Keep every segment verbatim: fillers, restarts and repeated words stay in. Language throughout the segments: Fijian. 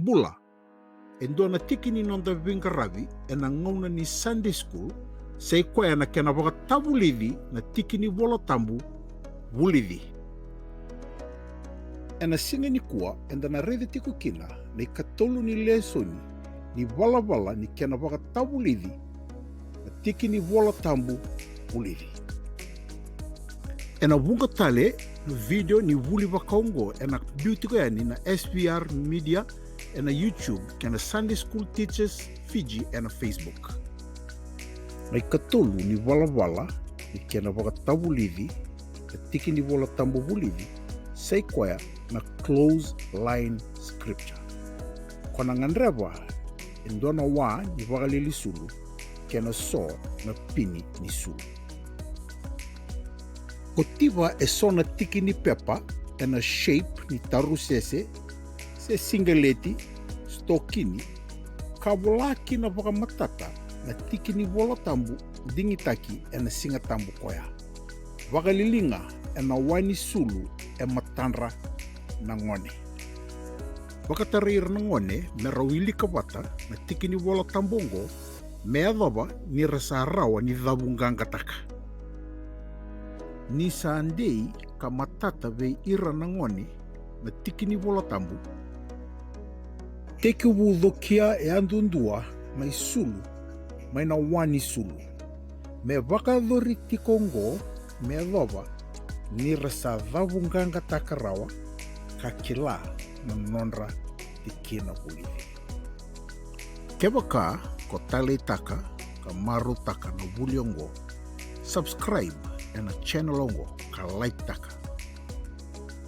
Bula. E dua na tiki ni noda veiqaravi ena gauna ni Sunday school, sa i koya na kena vakatavulici na tiki ni Vola Tabu vulici. Ena siga nikua eda na raica tiko kina na ikatolu ni lesoni ni valavala ni kena vakatavulici na tiki ni Vola Tabu vulici. Ena vuqa tale na vidio ni vuli vakaoqo ena biu tiko yani na S V R Media ena YouTube kei na Sunday School Teachers Fiji ena Facebook. Na ikatolu ni valavala ni kena vakatavulici na tiki ni Vola Tabu vulici sa i koya na clothesline scripture. Ko na gadreva e dua na wa ni vakalili sulu kei na so na pini ni sulu. Ko tiva e so na tiki ni pepa ena shape ni tarusese se siqeleti, stokini, ka vola kina vakamatata na tiki ni Vola Tabu digitaki ena Siga Tabu koya. Vakaliliga ena wa ni sulu e matadra na gone. Vakatarai ira na gone me ra wilika vata na tiki ni Vola Tabu oqo me yacova ni ra sa rawa ni cavuqaqataka. Ni sa dei ka matata vei ira na gone na tiki ni Vola Tabu, tekivu cokia yadudua na isulu mai na wa ni sulu. Me vakayacori tiko oqo me yacova ni ra sa cavuqaqataka rawa ka kila na nodra tikina vulici. Kevaka ko taleitaka ka marautaka na vuli oqo, subscribe ena channel oqo ka like taka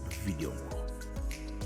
na vidio oqo.